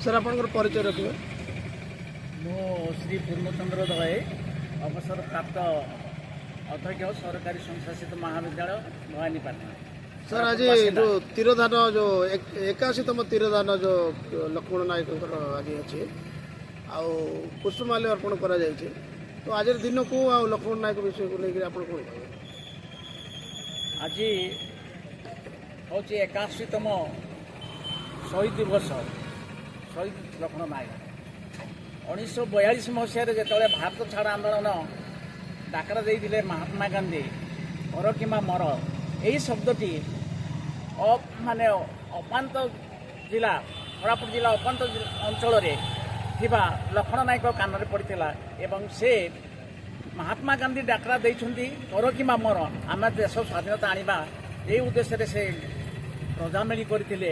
Sir, ଆପଣଙ୍କର ପରିଚୟ ରଖିବେ। ମୁଁ ଶ୍ରୀ ପୂର୍ଣ୍ଣଚନ୍ଦ୍ର ଦଳାଇ, ଅବସରପ୍ରାପ୍ତ ଅଧ୍ୟକ୍ଷ, ସରକାରୀ ସ୍ୱୟଂଶାସିତ ମହାବିଦ୍ୟାଳୟ, ଭବାନୀପାଟଣା। ସାର୍, ଆଜି ଯେଉଁ ତିରୋଧାନ, ଯେଉଁ 81ତମ ତିରୋଧାନ ଯେଉଁ ଲକ୍ଷ୍ମଣ ନାୟକଙ୍କର ଆଜି ଅଛି ଆଉ ପୁଷ୍ପମାଲ୍ୟ ଅର୍ପଣ କରାଯାଇଛି, ତ ଆଜିର ଦିନକୁ ଆଉ ଲକ୍ଷ୍ମଣ ନାୟକ ବିଷୟକୁ ନେଇକରି ଆପଣ କ'ଣ କହିବେ? ଆଜି ହେଉଛି 81ତମ ଶହୀଦ ଦିବସ, ଶହୀଦ ଲକ୍ଷ୍ମଣ ନାୟକ। 1942 ମସିହାରେ ଯେତେବେଳେ ଭାରତ ଛାଡ଼ ଆନ୍ଦୋଳନ ଡାକରା ଦେଇଥିଲେ ମହାତ୍ମା ଗାନ୍ଧୀ, କର କିମ୍ବା ମର, ଏହି ଶବ୍ଦଟି ମାନେ ଅପାନ୍ତ ଜିଲ୍ଲା, କୋରାପୁଟ ଜିଲ୍ଲା ଅପାନ୍ତ ଅଞ୍ଚଳରେ ଥିବା ଲକ୍ଷ୍ମଣ ନାୟକ କାନରେ ପଡ଼ିଥିଲା ଏବଂ ସେ ମହାତ୍ମା ଗାନ୍ଧୀ ଡାକରା ଦେଇଛନ୍ତି କର କିମ୍ବା ମର, ଆମେ ଦେଶ ସ୍ୱାଧୀନତା ଆଣିବା, ଏହି ଉଦ୍ଦେଶ୍ୟରେ ସେ ପ୍ରଜାମେଳି କରିଥିଲେ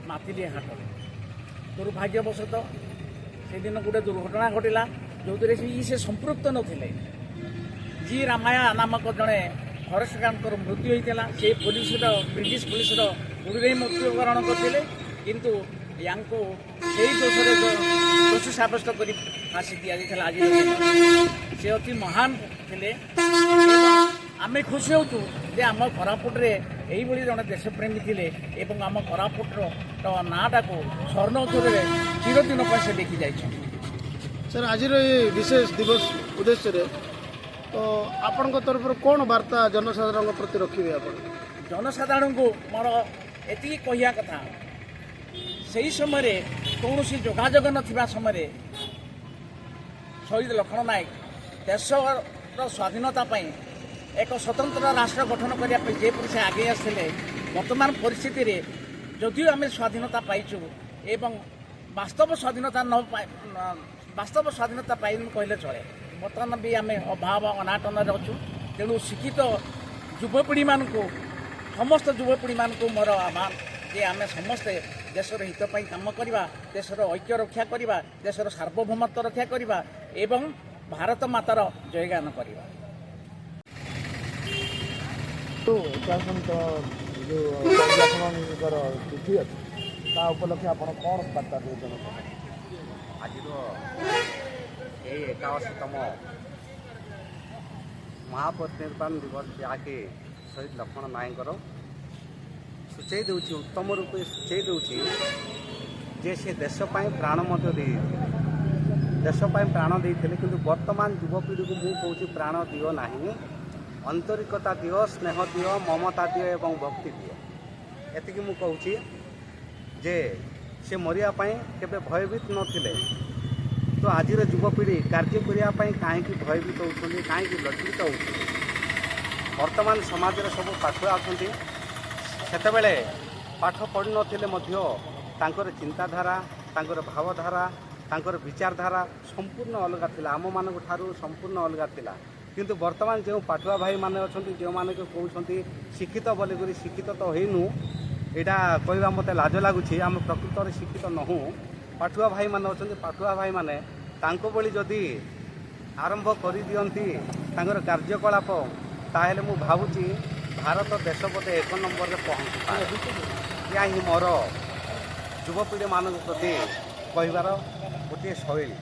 ମାଥିଲି ହାଟରେ। ଦୁର୍ଭାଗ୍ୟବଶତଃ ସେଦିନ ଗୋଟେ ଦୁର୍ଘଟଣା ଘଟିଲା, ଯେଉଁଥିରେ ସେ ସମ୍ପୃକ୍ତ ନଥିଲେ। ଜି ରାମାୟା ନାମକ ଜଣେ ଫରେଷ୍ଟ ଗାର୍ଡଙ୍କର ମୃତ୍ୟୁ ହୋଇଥିଲା। ସେ ପୋଲିସର, ବ୍ରିଟିଶ ପୋଲିସର ଗୁଳିରେ ହିଁ ମୃତ୍ୟୁବରଣ କରିଥିଲେ, କିନ୍ତୁ ୟାଙ୍କୁ ସେଇ ଦୋଷରେ ଦୋଷୀ ସାବ୍ୟସ୍ତ କରି ଫାଶୀ ଦିଆଯାଇଥିଲା। ଆଜି ସେ ଅତି ମହାନ ଥିଲେ। ଆମେ ଖୁସି ହେଉଛୁ ଯେ ଆମ କୋରାପୁଟରେ ଏଇଭଳି ଜଣେ ଦେଶପ୍ରେମୀ ଥିଲେ ଏବଂ ଆମ କୋରାପୁଟର ନାଁଟାକୁ ସ୍ୱର୍ଣ୍ଣ ଅକ୍ଷରରେ ଚିରଦିନ ପାଇଁ ସେ ଲେଖି ଯାଇଛନ୍ତି। ସାର୍, ଆଜିର ଏଇ ବିଶେଷ ଦିବସ ଉଦ୍ଦେଶ୍ୟରେ ତ ଆପଣଙ୍କ ତରଫରୁ କ'ଣ ବାର୍ତ୍ତା ଜନସାଧାରଣଙ୍କ ପ୍ରତି ରଖିବେ ଆପଣ? ଜନସାଧାରଣଙ୍କୁ ମୋର ଏତିକି କହିବା କଥା, ସେହି ସମୟରେ କୌଣସି ଯୋଗାଯୋଗ ନଥିବା ସମୟରେ ଶହୀଦ ଲକ୍ଷ୍ମଣ ନାୟକ ଦେଶର ସ୍ୱାଧୀନତା ପାଇଁ ଏକ ସ୍ୱତନ୍ତ୍ର ରାଷ୍ଟ୍ର ଗଠନ କରିବା ପାଇଁ ଯେପରି ସେ ଆଗେଇ ଆସିଥିଲେ, ବର୍ତ୍ତମାନ ପରିସ୍ଥିତିରେ ଯଦିଓ ଆମେ ସ୍ୱାଧୀନତା ପାଇଛୁ ଏବଂ ବାସ୍ତବ ସ୍ୱାଧୀନତା ନ ବାସ୍ତବ ସ୍ୱାଧୀନତା ପାଇନୁ କହିଲେ ଚଳେ, ବର୍ତ୍ତମାନ ବି ଆମେ ଅଭାବ ଅନାଟନରେ ଅଛୁ। ତେଣୁ ଶିକ୍ଷିତ ଯୁବପିଢ଼ିମାନଙ୍କୁ, ସମସ୍ତ ଯୁବପିଢ଼ିମାନଙ୍କୁ ମୋର ଆହ୍ୱାନ ଯେ ଆମେ ସମସ୍ତେ ଦେଶର ହିତ ପାଇଁ କାମ କରିବା, ଦେଶର ଐକ୍ୟ ରକ୍ଷା କରିବା, ଦେଶର ସାର୍ବଭୌମତ୍ୱ ରକ୍ଷା କରିବା ଏବଂ ଭାରତ ମାତାର ଜୟଗାନ କରିବା। ଯେଉଁ ଲକ୍ଷ୍ମଣଙ୍କର ତିଥି ଅଛି, ତା ଉପଲକ୍ଷେ ଆପଣ କ'ଣ ବାର୍ତ୍ତା ଦେବେ ଜନସାଧାରଣ? ଆଜିର ଏହି 81ତମ ମହାପରିନିର୍ବାଣ ଦିବସ, ଯାହାକି ଶହୀଦ ଲକ୍ଷ୍ମଣ ନାୟକଙ୍କର, ସୂଚାଇ ଦେଉଛି, ଉତ୍ତମ ରୂପେ ସୂଚାଇ ଦେଉଛି ଯେ ସେ ଦେଶ ପାଇଁ ପ୍ରାଣ ମଧ୍ୟ ଦେଇଥିଲେ, ଦେଶ ପାଇଁ ପ୍ରାଣ ଦେଇଥିଲେ। କିନ୍ତୁ ବର୍ତ୍ତମାନ ଯୁବପିଢ଼ିକୁ ମୁଁ କହୁଛି, ପ୍ରାଣ ଦିଅ ନାହିଁ, ଆନ୍ତରିକତା ଦିଅ, ସ୍ନେହ ଦିଅ, ମମତା ଦିଅ ଏବଂ ଭକ୍ତି ଦିଅ। ଏତିକି ମୁଁ କହୁଛି ଯେ ସେ ମରିବା ପାଇଁ କେବେ ଭୟଭୀତ ନଥିଲେ, ତ ଆଜିର ଯୁବପିଢ଼ି କାର୍ଯ୍ୟ କରିବା ପାଇଁ କାହିଁକି ଭୟଭୀତ ହେଉଛନ୍ତି, କାହିଁକି ଲଜ୍ଜିତ ହେଉଛନ୍ତି? ବର୍ତ୍ତମାନ ସମାଜରେ ସବୁ ପାଠୁଆ ଅଛନ୍ତି। ସେତେବେଳେ ପାଠ ପଢ଼ିନଥିଲେ ମଧ୍ୟ ତାଙ୍କର ଚିନ୍ତାଧାରା, ତାଙ୍କର ଭାବଧାରା, ତାଙ୍କର ବିଚାରଧାରା ସମ୍ପୂର୍ଣ୍ଣ ଅଲଗା ଥିଲା, ଆମମାନଙ୍କ ଠାରୁ ସମ୍ପୂର୍ଣ୍ଣ ଅଲଗା ଥିଲା। କିନ୍ତୁ ବର୍ତ୍ତମାନ ଯେଉଁ ପାଠୁଆ ଭାଇମାନେ ଅଛନ୍ତି, ଯେଉଁମାନେ କହୁଛନ୍ତି ଶିକ୍ଷିତ ବୋଲିକରି, ଶିକ୍ଷିତ ତ ହେଇନୁ, ଏଇଟା କହିବା ମୋତେ ଲାଜ ଲାଗୁଛି, ଆମେ ପ୍ରକୃତରେ ଶିକ୍ଷିତ ନହୁଁ। ପାଠୁଆ ଭାଇମାନେ ଅଛନ୍ତି, ପାଠୁଆ ଭାଇମାନେ ତାଙ୍କ ଭଳି ଯଦି ଆରମ୍ଭ କରିଦିଅନ୍ତି ତାଙ୍କର କାର୍ଯ୍ୟକଳାପ, ତାହେଲେ ମୁଁ ଭାବୁଛି ଭାରତ ଦେଶ ବୋଧେ 1 ନମ୍ବରରେ ପହଞ୍ଚିପାରେ। ଏହା ହିଁ ମୋର ଯୁବପିଢ଼ିମାନଙ୍କ ପ୍ରତି କହିବାର ଗୋଟିଏ ଶୈଳୀ।